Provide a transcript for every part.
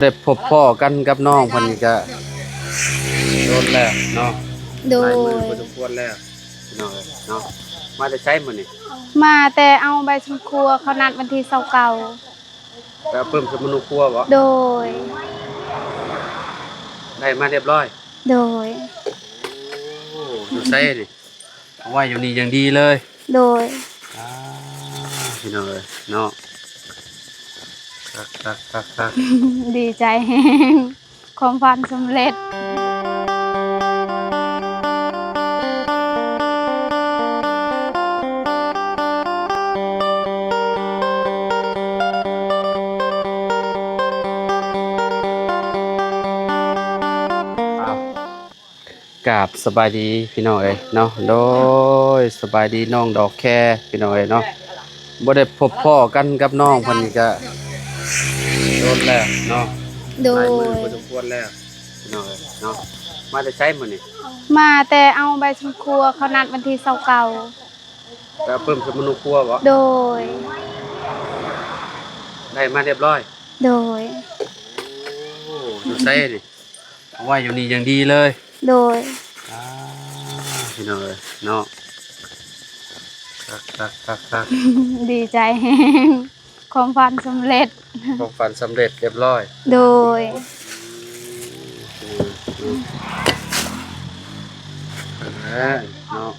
ໄດ້ພົບພໍ້ກັນກັບນ້ອງເພິ່ນນີ້ກະດົນແລ້ວເນາະ ໂດຍ ຫຼາຍມື້ພໍສົມຄວນແລ້ວ ພີ່ນ້ອງເອີຍເນາະ. ມາແຕ່ໃສມື້ນີ້? ມາແຕ່ເອົາໃບສຳຄົວ ເຂົານັດວັນທີຊາວເກົ້າ ໄປເອົາປຶ້ມໃສ່ມະນູຄົວບໍ? ໂດຍ ໄດ້ມາຮຽບຮ້ອຍ? ໂດຍ ໂອ້ ຢູ່ໃສນີ້? ເອົາໄວ້ຢູ່ນີ້ຢ່າງດີເລີຍ ໂດຍ ອ່າ ພີ່ນ້ອງເອີຍເນາະ ຄັກໆໆໆ ດີໃຈແຮງ ຄວາມຝັນສຳເລັດ. ອ້າວ ກາບສະບາຍດີພີ່ນ້ອງເອີຍເນາະ ໂດຍ ສະບາຍດີນ້ອງດອກແຄພີ່ນ້ອງເອີຍເນາະ ບໍ່ໄດ້ພົບພໍ້ກັນກັບນ້ອງເພິ່ນນີ້ກະດົນແລ້ວເນາະ ໂດຍ ຫຼາຍມື້ພໍສົມຄວນແລ້ວພີ່ນ້ອງເອີຍເນາະ. ມາແຕ່ໃສມື້ນີ້? ມາແຕ່ເອົາໃບສຳຄົວ ເຂົານັດວັນທີຊາວເກົ້າ ໄປເອົາປຶ້ມໃສ່ມະນູຄົວບໍ? ໂດຍ ໄດ້ມາຮຽບຮ້ອຍ? ໂດຍ ໂອ້ ຢູ່ໃສນີ້? ເອົາໄວ້ຢູ່ນີ້ຢ່າງດີເລີຍ ໂດຍ ອ່າ ພີ່ນ້ອງເອີຍເນາະ ຄັກໆໆໆ ດີໃຈແຮງ ຄວາມຝັນສຳເລັດ ຄວາມຝັນສຳເລັດຮຽບຮ້ອຍ ໂດຍ ເນາະ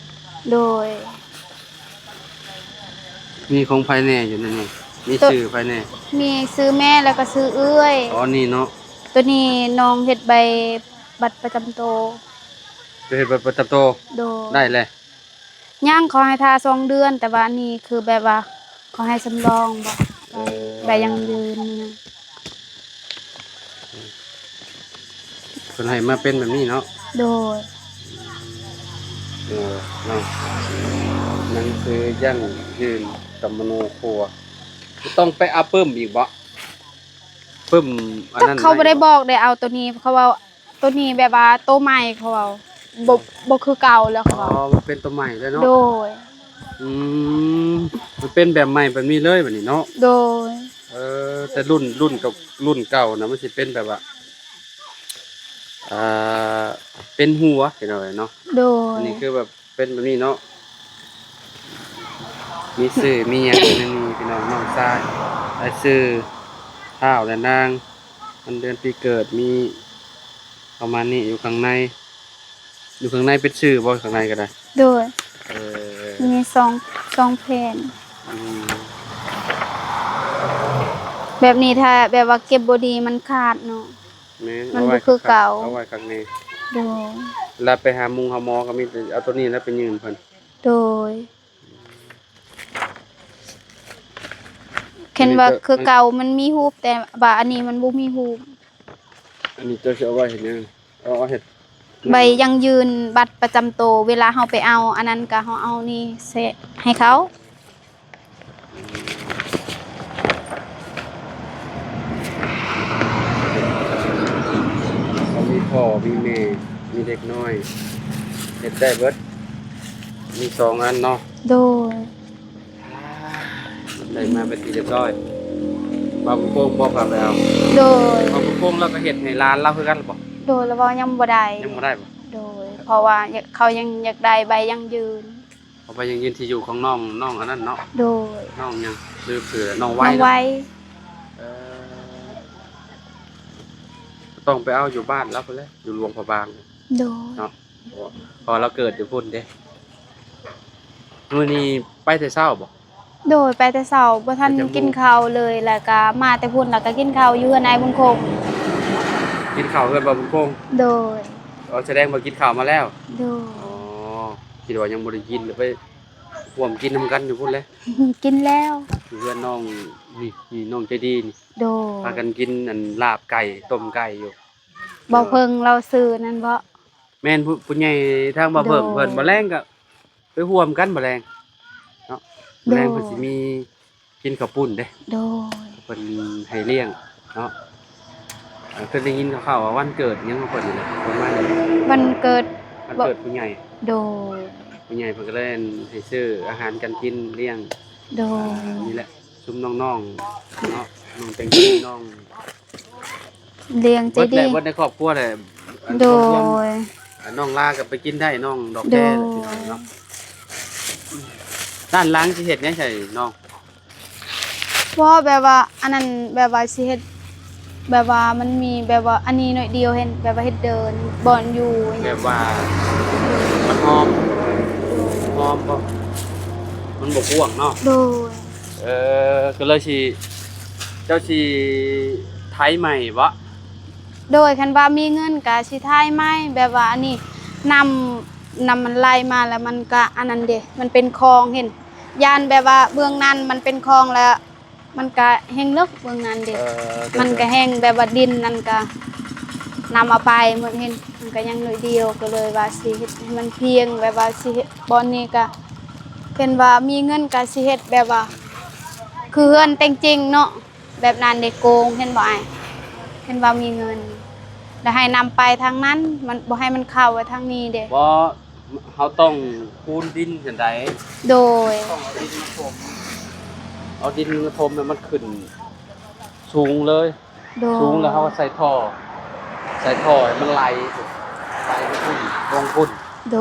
ໂດຍ ມີຂອງໃຜແດ່ຢູ່ໃນນີ້? ມີຊື່ໃຜແດ່? ມີຊື່ແມ່ ແລ້ວກໍຊື່ເອື້ອຍ ອໍ ນີ້ເນາະ ໂຕນີ້ນ້ອງເຮັດໃບບັດປະຈຳໂຕ ໄປເຮັດບັດປະຈຳໂຕ ໂດຍ ໄດ້ແລ້ວ? ຍັງ ເຂົາໃຫ້ຖ້າສອງເດືອນ ແຕ່ວ່າອັນນີ້ຄືແບບວ່າເຂົາໃຫ້ສຳລອງບໍ ເອີ ໃບ ໃບຢັ້ງຢືນນີ້ນະ ເພິ່ນໃຫ້ມາເປັນແບບນີ້ເນາະ ໂດຍ ເອີ ເນາະ ໜັງສືຢັ້ງຢືນກຳມະໂນຄົວ ຕ້ອງໄປເອົາປຶ້ມອີກບໍ? ປຶ້ມອັນນັ້ນ ເຂົາບໍ່ໄດ້ບອກເດ້ ເອົາໂຕນີ້ ເຂົາເວົ້າ ໂຕນີ້ແບບວ່າໂຕໃໝ່ ເຂົາເວົ້າ ບໍ່ ບໍ່ຄືເກົ່າແລ້ວ ເຂົາເວົ້າ ອໍ ມັນເປັນໂຕໃໝ່ແລ້ວເນາະ ໂດຍ ອືມ ມັນເປັນແບບໃໝ່ແບບນີ້ເລີຍບັດນີ້ເນາະ ໂດຍ ເອີ ແຕ່ລຸ້ນ ລຸ້ນກັບລຸ້ນເກົ່ານະ ມັນຊິເປັນແບບວ່າ ອ່າ ເປັນຫົວ ເຫັນເອົາເນາະ ໂດຍ ອັນນີ້ຄືແບບ ເປັນແບບນີ້ເນາະ ມີຊື່ມີຫຍັງຢູ່ໃນນີ້ພີ່ນ້ອງ ນ້ອງຊາຍ ລາຍຊື່ທ້າວ ແລະ ນາງ ວັນເດືອນປີເກີດ ມີປະມານນີ້ ຢູ່ຂ້າງໃນ ຢູ່ຂ້າງໃນເປັນຊື່ບໍ່? ຂ້າງໃນກໍໄດ້ ໂດຍ ເອີ ມີສອງ ສອງແຜ່ນ ອືມ ແບບນີ້ຖ້າແບບວ່າເກັບບໍ່ດີມັນຂາດເນາະ ແມ່ນ ມັນບໍ່ຄືເກົ່າ ເອົາໄວ້ຄັກແນ່ ໂດຍ ເວລາໄປຫາໝູຫາໝໍກໍມີແຕ່ເອົາໂຕນີ້ແຫຼະໄປຍື່ນເພິ່ນ ໂດຍ ເຫັນວ່າຄືເກົ່າມັນມີຮູບ ແຕ່ວ່າອັນນີ້ມັນບໍ່ມີຮູບ ອັນນີ້ເຈົ້າຊິເອົາໄວ້ເຮັດຫຍັງ? ເອົາ ເອົາເຮັດ ໃບຢັ້ງຢືນບັດປະຈຳໂຕ ເວລາເຮົາໄປເອົາອັນນັ້ນ ກໍເຮົາເອົານີ້ໃສ່ໃຫ້ເຂົາ ເຂົາມີພໍ່ມີແມ່ ມີເດັກນ້ອຍ ເຮັດໄດ້ເບິດ ມີສອງອັນເນາະ ໂດຍ ໄດ້ມາເປັນທີ່ຮຽບຮ້ອຍ ບ່າວບຸນຄົງບໍ່ພາໄປເອົາ ໂດຍ ບ່າວບຸນຄົງລາວກໍເຮັດໃຫ້ຫຼານລາວຄືກັນບໍ່? ໂດຍ ລາວເວົ້າຍັງບໍ່ໄດ້ ຍັງບໍ່ໄດ້ບໍ່? ໂດຍ ເພາະວ່າເຂົາຍັງຢາກໄດ້ໃບຢັ້ງຢືນ ເອົາໄປຢັ້ງຢືນທີ່ຢູ່ຂອງນ້ອງ ນ້ອງອັນນັ້ນເນາະ ໂດຍ ນ້ອງຫຍັງ ລືມຊື່ແລ້ວ ນ້ອງໄວ ນ້ອງໄວ ເນາະ ເອີ ຕ້ອງໄປເອົາຢູ່ບ້ານລາວພຸ້ນແຫຼະ ຢູ່ຫຼວງພະບາງ ໂດຍ ເນາະ ເພາະວ່າລາວເກີດຢູ່ພຸ້ນເດ້ ມື້ນີ້ໄປແຕ່ເຊົ້າບໍ່? ໂດຍ ໄປແຕ່ເຊົ້າ ບໍ່ທັນກິນເຂົ້າເລີຍ ແລ້ວກະມາແຕ່ພຸ້ນ ແລ້ວກະກິນເຂົ້າຢູ່ເຮືອນອ້າຍບຸນຄົງ ກິນເຂົ້າເຮືອນບ່າວບຸນຄົງ ໂດຍ ອໍ ສະແດງວ່າກິນເຂົ້າມາແລ້ວ ໂດຍ ອໍ ຄິດວ່າຍັງບໍ່ໄດ້ກິນ ແລ້ວໄປຮ່ວມກິນນຳກັນຢູ່ພຸ້ນແຫຼະ ກິນແລ້ວ ຢູ່ເຮືອນນ້ອງ ນີ້ ນີ້ນ້ອງໃຈດີນີ້ ໂດຍ ພາກັນກິນອັນລາບໄກ່ ຕົ້ມໄກ່ຢູ່ ບ່າວເພິ່ງລາວຊື້ນັ້ນເບາະ? ແມ່ນ ຜູ້ ຜູ້ໃຫຍ່ທາງບ່າວເພິ່ງ ໂດຍ ເພິ່ນ ບໍ່ແລງກໍໄປຮ່ວມກັນ ບໍ່ແລງເນາະ ໂດຍ ບໍ່ແລງເພິ່ນຊິມີກິນເຂົ້າປຸ້ນເດ້ ໂດຍ ເພິ່ນໃຫ້ລ້ຽງເນາະ ເອີ ເຄີຍໄດ້ຍິນຂ່າວວ່າວັນເກີດຫຍັງຂອງເພິ່ນນີ້ແຫຼະ ປະມານນີ້ ວັນເກີດ ວັນເກີດຜູ້ໃຫຍ່ ໂດຍ ຜູ້ໃຫຍ່ເພິ່ນກໍເລີຍໃຫ້ຊື້ອາຫານການກິນລ້ຽງ ໂດຍ ອ່າ ນີ້ແຫຼະ ຊຸມນ້ອງໆເນາະ ນ້ອງແຕງໂມ ນ້ອງ ລ້ຽງໃຈດີ ເບິດແຫຼະ ເບິດໃນຄອບຄົວແຫຼະ. ອັນ ໂດຍ ລວມໆ ອັນນ້ອງລາກໍໄປກິນໄດ້ ນ້ອງດອກແຄ ໂດຍ ພີ່ນ້ອງເນາະ. ດ້ານຫຼັງຊິເຮັດຫຍັງໃສ່ນ້ອງ? ບໍ່ ແບບວ່າ ອັນນັ້ນ ແບບວ່າຊິເຮັດ ແບບວ່າມັນມີແບບວ່າອັນນີ້ໜ້ອຍດຽວ ເຫັນ ແບບວ່າເຮັດເດີ່ນບ່ອນຢູ່ ແບບວ່າມັນຫອມ ຫອມບໍ່? ມັນບໍ່ກວ້າງເນາະ. ໂດຍ ເອີ ກໍເລີຍຊິ ເຈົ້າຊິໄຖໃໝ່ບໍ່? ໂດຍ ຄັນວ່າມີເງິນກະຊິຖ່າຍໃໝ່ ແບບວ່າອັນນີ້ ນ້ຳ ນ້ຳມັນໄຫຼມາແລ້ວມັນກະອັນນັ້ນເດ ມັນເປັນຄອງ ເຫັນ ຢ້ານແບບວ່າເບື້ອງນັ້ນມັນເປັນຄອງແລ້ວ ມັນກະແຮ່ງເລິກເບື້ອງນັ້ນເດ. ເອີ ມັນກະແຮ່ງແບບວ່າດິນນັ້ນກະນ້ຳເອົາໄປໝົດ ເຫັນ ມັນກະຍັງໜ້ອຍດຽວ ກໍເລີຍວ່າຊິເຮັດໃຫ້ມັນພຽງ ແບບວ່າຊິເຮັດບ່ອນນີ້ກະ ເຫັນວ່າມີເງິນກະຊິເຮັດແບບວ່າ ຄືເຮືອນແຕ່ງຈິງເນາະ. ແບບນັ້ນເດ ໂກງ ເຫັນບໍ່ອ້າຍ? ເຫັນວ່າມີເງິນ ແລ້ວໃຫ້ນ້ຳໄປທາງນັ້ນ ມັນບໍ່ໃຫ້ມັນເຂົ້າໄວ້ທາງນີ້ເດ. ບໍ່ ເຮົາຕ້ອງປູນດິນຈັ່ງໃດ? ໂດຍ ຕ້ອງເອົາດິນມາຖົມ ເອົາດິນມາຖົມໃຫ້ມັນຂຶ້ນສູງເລີຍ. ໂດຍ ສູງແລ້ວເຮົາກໍໃສ່ທໍ່ ໃສ່ທໍ່ໃຫ້ມັນໄຫຼ ໄຫຼໄປພຸ້ນ ລົງພຸ້ນ. ໂດ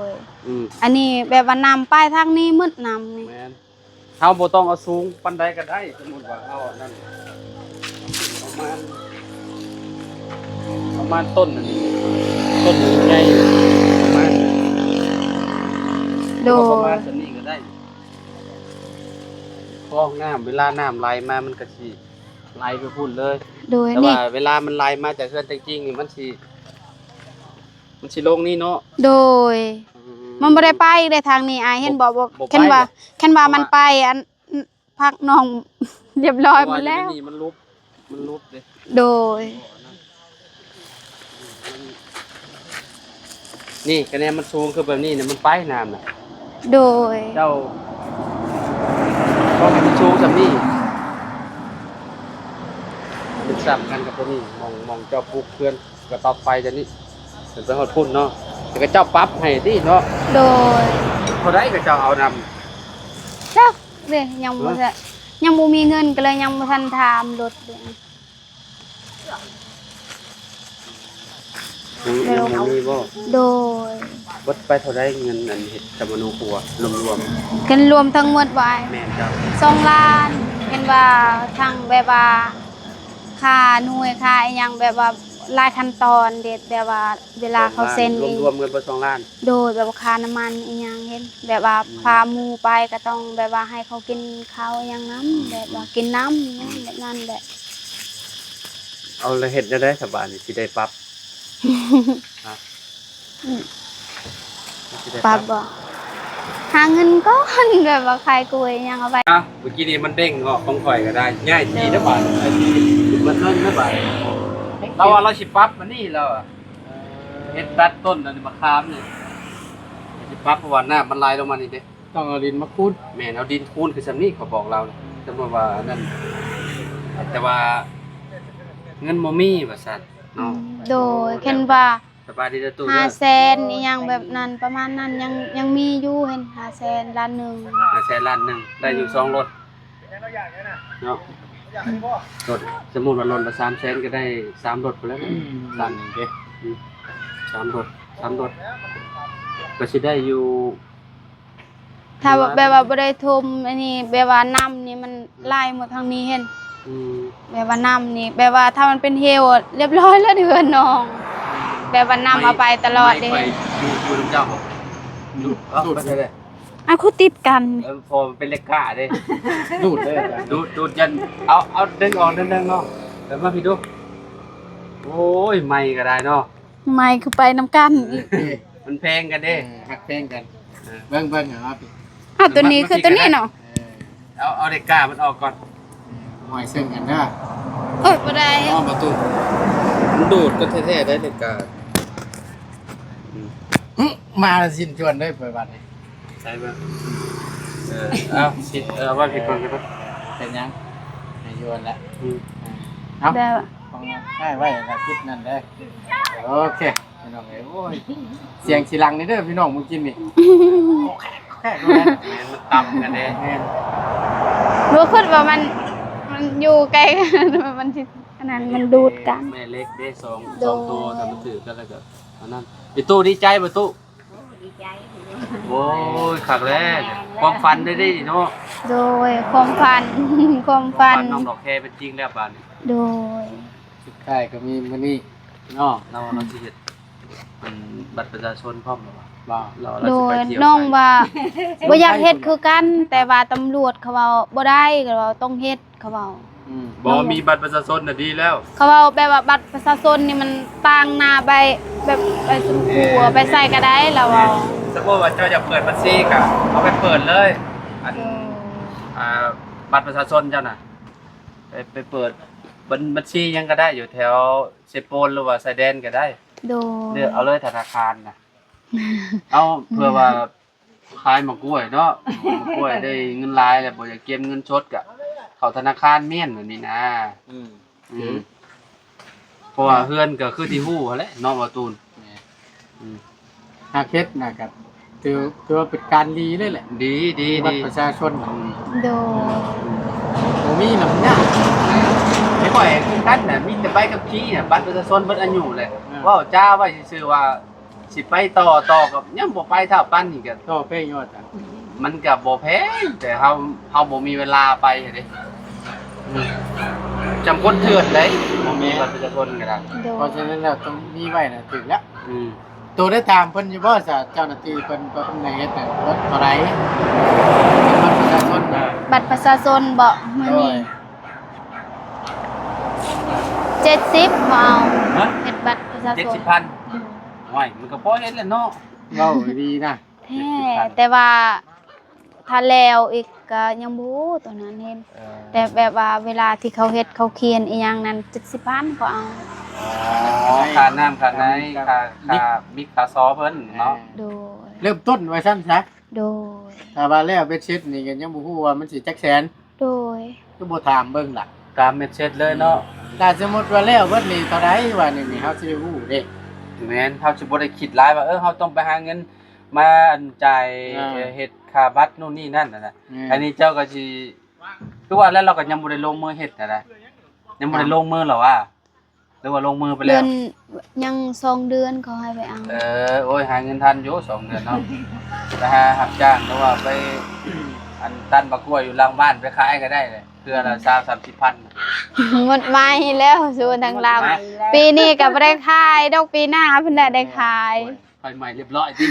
ຍ ອືມ ອັນນີ້ແບບວ່ານ້ຳໄປທາງນີ້ໝົດ ນ້ຳນີ້ ແມ່ນ. ເຮົາບໍ່ຕ້ອງເອົາສູງປານໃດກໍໄດ້ ສົມມຸດວ່າເຮົາອັນນັ້ນ ປະມານ ປະມານຕົ້ນອັນນີ້ ຕົ້ນໃຫຍ່ ປະມານ ໂດຍ ປະມານສ່ຳນີ້ກໍໄດ້ ຄອງນ້ຳ ເວລານ້ຳໄຫຼມາມັນກໍຊິໄຫຼໄປພຸ້ນເລີຍ. ໂດຍ ແຕ່ວ່າເວລາມັນໄຫຼມາຈາກເຮືອນແຕ່ງຈິງນີ້ ມັນຊິ ມັນຊິລົງນີ້ເນາະ. ໂດຍ ອືມ ມັນບໍ່ໄດ້ໄປເດ້ທາງນີ້ ອ້າຍເຫັນບໍ່? ບໍ່ ບໍ່ໄປ ຄັນວ່າ ບໍ່ໄປ ຄັນວ່າມັນໄປ ອັນ ພັກນ້ອງຮຽບຮ້ອຍໝົດແລ້ວ ເພາະວ່າຢູ່ໃນນີ້ມັນຫຼຸບ ມັນຫຼຸບເດ້. ໂດຍ ນີ້ ຄະແນນມັນສູງຄືແບບນີ້ນະ ມັນໄປນ້ຳນະ. ໂດຍ ເຈົ້າ ຕ້ອງໃຫ້ມັນສູງສ່ຳນີ້ ມັນສ່ຳກັນກັບຕົວນີ້ ໝ່ອງ ໝ່ອງເຈົ້າປຸກເຮືອນ ກໍຕອກໄຟຕົວນີ້ ຂຶ້ນໄປຮອດພຸ້ນເນາະ ແລ້ວກໍເຈົ້າປັບໃຫ້ຕິເນາະ. ໂດຍ ເທົ່າໃດກໍເຈົ້າເອົານຳ? ຈັກເດ້ ຍັງບໍ່ ຮະ? ຍັງບໍ່ມີເງິນ ກໍເລີຍຍັງບໍ່ທັນຖາມລົດເດ້. ຍັງ ຍັງບໍ່ມີບໍ່? ໂດຍ ເບິດໄປເທົ່າໃດເງິນອັນເຮັດສຳມະໂນຄົວລວມໆ? ເງິນລວມທັງໝົດບໍ່ອ້າຍ? ແມ່ນເຈົ້າ ສອງລ້ານ ເຫັນວ່າທັງແບບວ່າຄ່າໜ່ວຍ ຄ່າອີ່ຫຍັງ ແບບວ່າຫຼາຍຂັ້ນຕອນເດ ແບບວ່າເວລາເຂົາເຊັນ ສອງລ້ານ ນີ້ ລວມໆເບິດສອງລ້ານ? ໂດຍ ແບບວ່າຄ່ານ້ຳມັນອີ່ຫຍັງ ເຫັນ ແບບວ່າ ອືມ ພາໝູ່ໄປກໍຕ້ອງແບບວ່າໃຫ້ເຂົາກິນເຂົ້າອີ່ຫຍັງນຳ ອືມ ແບບວ່າກິນນ້ຳອີ່ຫຍັງ ອືມ ແບບນັ້ນແຫຼະ. ເອົາ ແລ້ວເຮັດແນວໃດສະບາດນີ້ ຊິໄດ້ປັບ? ຮະ? ອືມ ຊິໄດ້ປັບ ປັບບໍ່? ຫາເງິນກ່ອນ ແບບວ່າຂາຍກ້ວຍຫຍັງເອົາໄວ້. ອ່ະ ເມື່ອກີ້ນີ້ມັນເດ້ງອອກຂອງຂ້ອຍກໍໄດ້ ຍ້າຍທີ່ເດີບາດນີ້ ມັນເງິນເດີບາດນີ້. ລາວວ່າລາວຊິປັບອັນນີ້ ລາວວ່າ ເອີ ເຮັດຕັດຕົ້ນອັນນີ້ ມະຂາມນີ້ ຊິປັບ ເພາະວ່ານ້ຳມັນໄຫຼລົງມານີ້ເດ້. ຕ້ອງເອົາດິນມາຄູນ. ແມ່ນ ເອົາດິນຄູນຄືສ່ຳນີ້ ເຂົາບອກລາວ ສົມມຸດວ່າອັນນັ້ນ ແຕ່ວ່າເງິນບໍ່ມີວ່າຊັ້ນເນາະ. ອືມ ໂດຍ ເຫັນວ່າ ສະບາຍດີເດີຕູ້ເດີ ຫ້າແສນອີ່ຫຍັງແບບນັ້ນ ປະມານນັ້ນ ຍັງ ຍັງມີຢູ່ ເຫັນ ຫ້າແສນ ລ້ານໜຶ່ງ ຫ້າແສນ ລ້ານໜຶ່ງ ໄດ້ຢູ່ ອືມ ສອງລົດເນາະ. ອືມ ລົດ ສົມມຸດວ່າລົດລະສາມແສນ ກໍໄດ້ສາມລົດພຸ້ນແຫຼະ. ອືມ ສາມເດ້ ອືມ ສາມລົດ ສາມລົດ ກໍຊິໄດ້ຢູ່ ຖ້າວ່າແບບວ່າບໍ່ໄດ້ຖົມອັນນີ້ ແບບວ່ານ້ຳນີ້ມັນ ອືມ ໄຫຼໝົດທາງນີ້ເຫັນ. ອືມ ແບບວ່ານ້ຳນີ້ ແບບວ່າຖ້າມັນເປັນເຫວ ລຽບຮ້ອຍແລ້ວເຮືອນນ້ອງ ແບບວ່ານ້ຳເອົາໄປຕະຫຼອດເດ້. ໄມ້ ໄມ້ຂ້ອຍຢູ່ ຢູ່ນຳເຈົ້າບໍ່? ຢູ່ ເອົ້າ ໄປໃສເດ້? ອັນຄືຕິດກັນ ເອີ ເພາະມັນເປັນເລກກາເດ້. ດູດເດ້ ດູດ ດູດ ຢ້ານ ເອົາ ເອົາ ດຶງອອກ ດຶງ ດຶງເນາະ. ເອົາມາພີ້ດູ. ໂອ້ຍ ໄມ້ກໍໄດ້ເນາະ. ໄມ້ຄືໄປນຳກັນອີກ. ເອີ ມັນແພງກັນເດ້. ເອີ ຮັກແພງກັນ. ເອີ ເບິ່ງ ເບິ່ງເອົາມາພີ້. ອ້າວ ຕົວນີ້ຄືຕົວນີ້ເນາະ. ເອີ ເອົາ ເອົາເລກກາມັນອອກກ່ອນ. ເອີ ຫ້ອຍເຊິ່ງກັນເດີ. ໂອ້ຍ ບໍ່ໄດ້. ອໍ ບໍ່ຕຸ້ມ ມັນດູດກັນແທ້ໆໄດ໋ເລກກາ. ອືມ ມາຊິນຊວນເດີເປີດບາດນີ້. ໃສ່ເບິ່ງ. ເອີ ເອົາ ຊິ ເອີ ເອົາໄວ້ພີ້ກ່ອນກໍໄດ້. ເປັນຫຍັງ? ໃຫ້ຢູ່ຫັ້ນແຫຼະ. ອືມ ເອົາ ແບບ ຂອງໃຫ້ໄວ້ລະຄິດນັ້ນເດີ. ໂອເຄ ພີ່ນ້ອງເອີຍ ໂອ້ຍ ສຽງຊິຫຼັງນີ້ເດີພີ່ນ້ອງ ມື້ກີ້ນີ້. ແມ່ນ ມັນຕ່ຳກັນເດ້. ແມ່ນ ບໍ່ຄິດວ່າມັນ ມັນຢູ່ໃກ້ກັນ ມັນຊິ ອັນນັ້ນມັນດູດກັນ ແມ່ເຫຼັກເດ້ ສອງ ໂດຍ ສອງໂຕ ຖ້າມັນຖືກກັນແລ້ວກໍອັນນັ້ນ. ໄອ້ຕູ້ດີໃຈບໍ່ຕູ້? ໂອ້ ດີໃຈຢູ່. ໂອ້ຍ ຄັກແລ້ວ ຄວາມຝັນໄດ້ເດ້ເນາະ. ໂດຍ ຄວາມຝັນ ຄວາມຝັນ ຄວາມຝັນນ້ອງດອກແຄເປັນຈິງແລ້ວບາດນີ້. ໂດຍ ສຸດທ້າຍກໍມີມື້ນີ້ເນາະ ເຮົາ ເຮົາຊິເຮັດ ອັນ ບັດປະຊາຊົນພ້ອມບໍ່? ບໍ່ ລາວ ລາວຊິໄປທ່ຽວ ໂດຍ ນ້ອງວ່າ ບໍ່ຢາກເຮັດຄືກັນ ແຕ່ວ່າຕຳຫຼວດເຂົາເວົ້າບໍ່ໄດ້ ກໍເວົ້າຕ້ອງເຮັດ ເຂົາເວົ້າ. ອືມ ບໍ່ມີບັດປະຊາຊົນນະດີແລ້ວ ເຂົາເວົ້າແບບວ່າບັດປະຊາຊົນນີ້ມັນຕ່າງໜ້າໃບ ແບບໃບຊົມພູ ເອີ ເອົາໄປໃສ່ກໍໄດ້ ລາວເວົ້າ. ສົມມຸດວ່າເຈົ້າຢາກເປີດບັນຊີກໍເອົາໄປເປີດເລີຍ ອັນ ໂດຍ ອ່າ ບັດປະຊາຊົນເຈົ້ານະ ໄປ ໄປເປີດບັນ ບັນຊີຫຍັງກໍໄດ້ ຢູ່ແຖວເຊໂປນ ຫຼືວ່າຊາຍແດນກໍໄດ້. ໂດຍ ເລືອກເອົາເລີຍທະນາຄານນະ. ເອົາ ເພື່ອວ່າຂາຍໝາກກ້ວຍເນາະ ໝາກກ້ວຍໄດ້ເງິນຫຼາຍແລ້ວ ບໍ່ຢາກເກັບເງິນສົດ ກະເຂົ້າທະນາຄານມ້ຽນແບບນີ້ນະ. ອືມ ອືມ ເພາະວ່າເຮືອນກໍຄືທີ່ຮູ້ຫັ້ນແຫຼະເນາະ ບ່າວຕູນ. ແມ່ນ ອືມ ຫາກເຮັດນະ ກໍຖື ຖືວ່າເປັນການດີເລີຍແຫຼະ. ດີ ດີ ດີ ບັດປະຊາຊົນ. ອືມ ໂດຍ ບໍ່ມີນຳຍາກ. ແຕ່ຂ້ອຍຄືກັນນະ ມີແຕ່ໃບຂັບຂີ່ນະ ບັດປະຊາຊົນເບິດອາຍຸແຫຼະ. ເອີ ເວົ້າຈາໄວ້ຊື່ໆວ່າ ຊິໄປຕໍ່ ຕໍ່ກໍຍັງບໍ່ໄປ. ຖ້າປານນີ້ກໍຕໍ່ແພງຢູ່ວ່າຊັ້ນ. ມັນກໍບໍ່ແພງ ແຕ່ເຮົາ ເຮົາບໍ່ມີເວລາໄປເດ້. ອືມ ຈຳຄົນເຖື່ອນໃດ ບໍ່ມີບັດປະຊາຊົນກໍໄດ້. ໂດຍ ເພາະສະນັ້ນແລ້ວຕ້ອງມີໄວ້ນະ ຖືກແລ້ວ. ອືມ ໂຕໄດ້ຖາມເພິ່ນຢູ່ບໍ່ຊະ ເຈົ້າໜ້າທີ່ເພິ່ນ ເພິ່ນໄດ້ເຮັດນັ້ນເທົ່າໃດ ບັດປະຊາຊົນນະ? ບັດປະຊາຊົນບໍ? ມື້ນີ້ ໂດຍ ເຈັດສິບ ເອົາ. ຮະ? ເຮັດບັດປະຊາຊົນ ເຈັດສິບພັນ. ໂດຍ ໂອ້ຍ ມັນກໍພໍເຮັດແຫຼະເນາະ. ເວົ້າດີນະ ແທ້ ແຕ່ວ່າຖ້າແລ້ວອີກກໍຍັງບໍ່ຮູ້ຕົວນັ້ນເຫັນ. ເອີ ແຕ່ແບບວ່າເວລາທີ່ເຂົາເຮັດເຂົາຂຽນອີ່ຫຍັງນັ້ນ ເຈັດສິບພັນກໍເອົາ. ອໍ ຄ່ານ້ຳຄ່າໃນ ຄ່າ ຄ່າມິກຄ່າຊໍເພິ່ນເນາະ. ໂດຍ ເລີ່ມຕົ້ນວ່າຊັ້ນຊະ. ໂດຍ ຖ້າວ່າແລ້ວເບັດເສັດນີ້ກໍຍັງບໍ່ຮູ້ວ່າມັນຊິຈັກແສນ. ໂດຍ ຄືບໍ່ຖາມເບິ່ງລະ ຕາມເບັດເສັດເລີຍເນາະ. ຖ້າສົມມຸດວ່າແລ້ວເບິດນີ້ເທົ່າໃດວ່ານີ້ ນີ້ເຮົາຊິໄດ້ຮູ້ເດ້. ແມ່ນ ເຮົາຊິບໍ່ໄດ້ຄິດຫຼາຍວ່າ ເອີ ເຮົາຕ້ອງໄປຫາເງິນມາ ອັນ ຈ່າຍ ອ່າ ເຮັດຄ່າບັດໂນ່ນນີ້ນັ້ນນະ. ແມ່ນ ອັນນີ້ເຈົ້າກໍຊິ ຄືວ່າແລ້ວ ເຮົາກໍຍັງບໍ່ໄດ້ລົງມືເຮັດນະ ຍັງບໍ່ໄດ້ລົງມືລະຫວາ? ຫຼືວ່າລົງມືໄປແລ້ວ? ເດືອນ ຍັງສອງເດືອນເຂົາໃຫ້ໄປເອົາ. ເອີ ໂອ້ຍ ຫາເງິນທັນຢູ່ສອງເດືອນເນາະ. ໄປຫາຮັບຈ້າງ ຫຼືວ່າໄປ ອັນ ຕັດໝາກກ້ວຍຢູ່ຫຼັງບ້ານໄປຂາຍກໍໄດ້ແຫຼະ ເທື່ອລະ ອືມ ຊາວສາມສິບພັນ. ໝົດໄມ້ແລ້ວ ຊວນທາງລາວ. ໝົດໄມ້ແລ້ວ ປີນີ້ກໍບໍ່ໄດ້ຂາຍດອກ ປີໜ້າພຸ້ນແຫຼະໄດ້ຂາຍ. ໂອ້ຍ ໄຟໄໝ້ລຽບຮ້ອຍຕິ.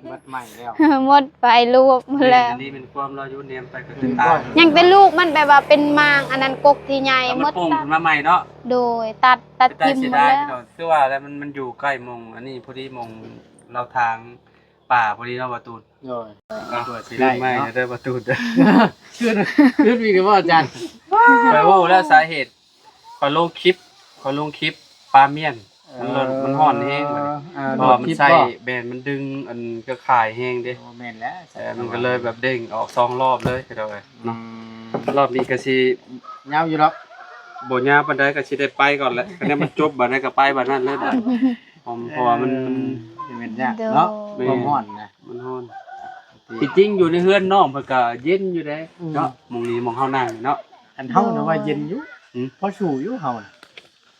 ໝົດໄມ້ແລ້ວ ໝົດໄຟລວກໝົດແລ້ວ. ນີ້ແມ່ນຄວາມລາວຢູ່ ແນມໄປກໍຄືຕາຍ. ຍັງແຕ່ລູກມັນແບບວ່າເປັນໝາກ ອັນນັ້ນ ກົກທີ່ໃຫຍ່ ແລ້ວມັນໂປ່ງຂຶ້ນມາໃໝ່ເນາະ. ໂດຍ ຕັດ ຕັດຖິ້ມໝົດແລ້ວ. ຄືວ່າແລ້ວ ມັນ ມັນຢູ່ໃກ້ໝ່ອງ ອັນນີ້ພໍດີ ໝ່ອງລາວທາງປ່າພໍດີເນາະ ບ່າວຕູນ. ໂດຍ ເອົາ ຄືໄມ້ເນາະ ເດີ ບ່າວຕູນເດີ. ຄື ຄືມີກໍບໍ່ ອາຈານ ຂ້ອຍເວົ້າແລ້ວ ສາເຫດ ຂ້ອຍລົງຄລິບ ຂ້ອຍລົງຄລິບປາມ້ຽນ ມັນຮ້ອນ ເອີ ມັນຮ້ອນແຮງບັດນີ້. ເອີ ເພາະວ່າມັນໃຊ້ ແມ່ນ ມັນດຶງອັນເຄືອຂ່າຍແຮງເດ້. ໂອ້ ແມ່ນແຫຼະ. ເອີ ມັນກໍເລີຍແບບເດ້ງອອກສອງລອບເລີຍ ພີ່ນ້ອງເອີຍເນາະ. ອືມ ລອບນີ້ກໍຊິຍາວຢູ່ດອກ. ບໍ່ຍາວປານໃດ ກໍຊິໄດ້ໄປກ່ອນແຫຼະ. ຄັນມັນຈົບບັດໃດກໍໄປບັດນັ້ນເລີຍບັດ. ເພາະວ່າມັນ ເອີ ມັນ ມັນຍາກເນາະ. ໂດຍ ຄວາມຮ້ອນນະ ມັນຮ້ອນ. ທີ່ຈິງຢູ່ໃນເຮືອນນ້ອງເພິ່ນກໍເຢັນຢູ່ເດ້ ອືມ ເນາະ. ໝ່ອງນີ້ໝ່ອງເຮົານັ່ງເນາະ ອັນເຮົານະວ່າເຢັນຢູ່. ອືມ ພໍສູ້ຢູ່ເຮົານະ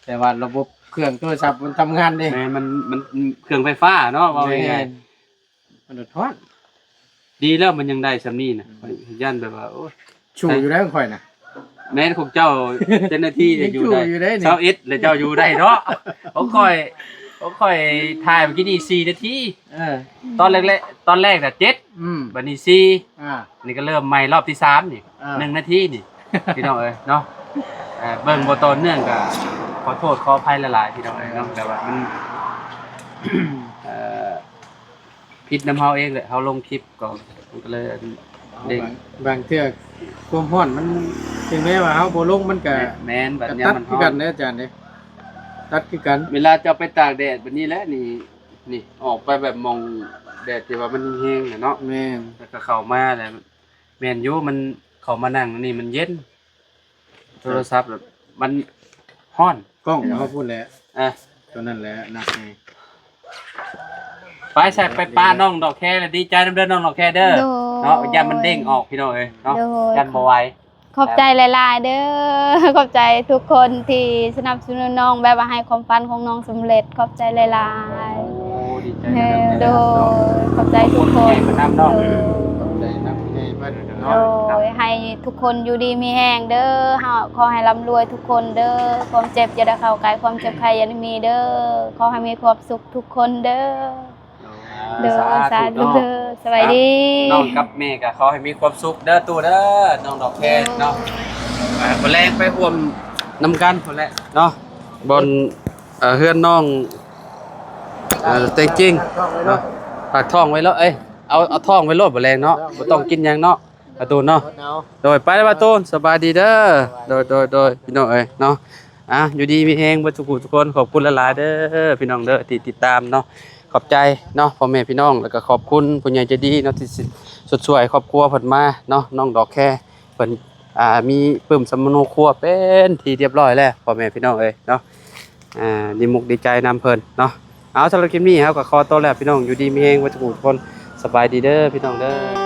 ແຕ່ວ່າລະບົບເຄື່ອງໂທລະສັບມັນທຳງານເດ້. ແມ່ນ ມັນ ມັນເຄື່ອງໄຟຟ້າເນາະ ເວົ້າງ່າຍໆ. ແມ່ນ ມັນຮ້ອນ. ດີແລ້ວມັນຍັງໄດ້ສ່ຳນີ້ນະ. ອືມ ຂ້ອຍຢ້ານແບບວ່າ ໂອ້ຍ ສູ້ຢູ່ໄດ້ຂອງຂ້ອຍນະ. ແມ່ນ ຂອງເຈົ້າເຈົ້າໜ້າທີ່ຢູ່ໄດ້ ຊາວເອັດແລ້ວເຈົ້າຢູ່ໄດ້ເນາະ. ຂອງຂ້ອຍ ຂອງຂ້ອຍຖ່າຍເມື່ອກີ້ນີ້ສີ່ນາທີ. ເອີ ຕອນແລກ ຕອນແລກນະເຈັດ ອືມ ບັດນີ້ສີ່. ອ່າ ນີ້ກໍເລີ່ມໃໝ່ລອບທີສາມນີ້. ອ່າ ໜຶ່ງນາທີນີ້ ພີ່ນ້ອງເອີຍເນາະ. ເອີ ເບິ່ງບໍ່ຕໍ່ເນື່ອງກໍຂໍໂທດຂໍອະໄພຫຼາຍໆ ພີ່ນ້ອງເອີຍເນາະ. ແຕ່ວ່າມັນ ເອີ ຜິດນຳເຮົາເອງແຫຼະ ເຮົາລົງຄລິບກໍ ມັນກໍເລີຍເດ້ງ. ບາງ ບາງເທື່ອຄວາມຮ້ອນມັນ ເຖິງແມ້ວ່າເຮົາບໍ່ລົງມັນກໍ ແມ່ນ ບັດຍາມມັນຮ້ອນ ຕັດຄືກັນເດ້ອາຈານເດ້ ຕັດຄືກັນ. ເວລາເຈົ້າໄປຕາກແດດແບບນີ້ແຫຼະ ນີ້ ນີ້ອອກໄປແບບໝ່ອງແດດທີ່ວ່າມັນແຮງນະເນາະ. ແມ່ນ ແລ້ວກໍເຂົ້າມາແລ້ວ ແມ່ນຢູ່ ມັນເຂົ້າມານັ່ງນີ້ມັນເຢັນ. ໂທລະສັບມັນຮ້ອນ. ກ້ອງເຮົາພຸ້ນແຫຼະ ອ່ະ ຕົວນັ້ນແຫຼະໜັກແຮງ. ໄປໃສ່ໄປປະນ້ອງດອກແຄ ແລະດີໃຈນຳເດີນ້ອງດອກແຄເດີ. ໂດຍ ເນາະ ຢ້ານມັນເດ້ງອອກ ພີ່ນ້ອງເອີຍເນາະ. ໂດຍ ຢ້ານບໍ່ໄຫວ. ຂອບໃຈຫຼາຍໆເດີ ຂອບໃຈທຸກຄົນທີ່ສະໜັບສະໜູນນ້ອງ ແບບວ່າໃຫ້ຄວາມຝັນຂອງນ້ອງສຳເລັດ ຂອບໃຈຫຼາຍໆ. ໂອ້ ດີໃຈນຳ ເອີ ເດີ ໂດຍ ຂອບໃຈທຸກຄົນ ຂອບໃຈນຳເນາະ ເອີ ຂອບໃຈນຳຜູ້ໃຫຍ່ເພິ່ນເນາະ ໂດຍ ໃຫ້ທຸກຄົນຢູ່ດີມີແຮງເດີ ເຮົາຂໍໃຫ້ລ່ຳລວຍທຸກຄົນເດີ ຄວາມເຈັບຢ່າໄດ້ເຂົ້າໃກ້ ຄວາມເຈັບໄຂ້ຢ່າໄດ້ມີເດີ ຂໍໃຫ້ມີຄວາມສຸກທຸກຄົນເດີ. ໂດຍ ສາທຸ ສາທຸເດີ ສະບາຍດີ ນ້ອງກັບແມ່ກໍຂໍໃຫ້ມີຄວາມສຸກເດີຕູ້ເດີ ນ້ອງດອກແຄເນາະ ອ່າ ມື້ແລງໄປຮ່ວມນຳກັນພຸ້ນແຫຼະເນາະ ບ່ອນ ເອີ ເຮືອນນ້ອງ ເອີ ແຕງຈິງເນາະ ຝາກທ້ອງໄວ້ໂລດ ເອີຍ ເອົາ ເອົາທ້ອງໄວ້ໂລດມື້ແລງເນາະ ບໍ່ຕ້ອງກິນຫຍັງເນາະ ປະຕູນເນາະ ໂດຍ ໄປລະປະຕູນ ສະບາຍດີເດີ ໂດຍ ໂດຍ ໂດຍ ພີ່ນ້ອງເອີຍເນາະ ອ່ະ ຢູ່ດີມີແຮງເບິດທຸກຜູ້ທຸກຄົນ ຂອບຄຸນຫຼາຍໆເດີ ພີ່ນ້ອງເດີ ທີ່ຕິດຕາມເນາະ ຂອບໃຈເນາະ ພໍ່ແມ່ພີ່ນ້ອງ ແລ້ວກໍຂອບຄຸນຜູ້ໃຫຍ່ໃຈດີເນາະ ທີ່ ທີ່ຊົດຊ່ວຍຄອບຄົວເພິ່ນມາເນາະ ນ້ອງດອກແຄເພິ່ນ ອ່າ ມີປຶ້ມສຳມະໂນຄົວເປັນທີ່ຮຽບຮ້ອຍແລ້ວ ພໍ່ແມ່ພີ່ນ້ອງເອີຍເນາະ ອ່າ ດີມຸກດີໃຈນຳເພິ່ນເນາະ ເອົາ ສຳລັບຄລິບນີ້ເຮົາກໍຂໍຕົວແລ້ວ ພີ່ນ້ອງ ຢູ່ດີມີແຮງເບິດທຸກຜູ້ທຸກຄົນ ສະບາຍດີເດີ ພີ່ນ້ອງເດີ.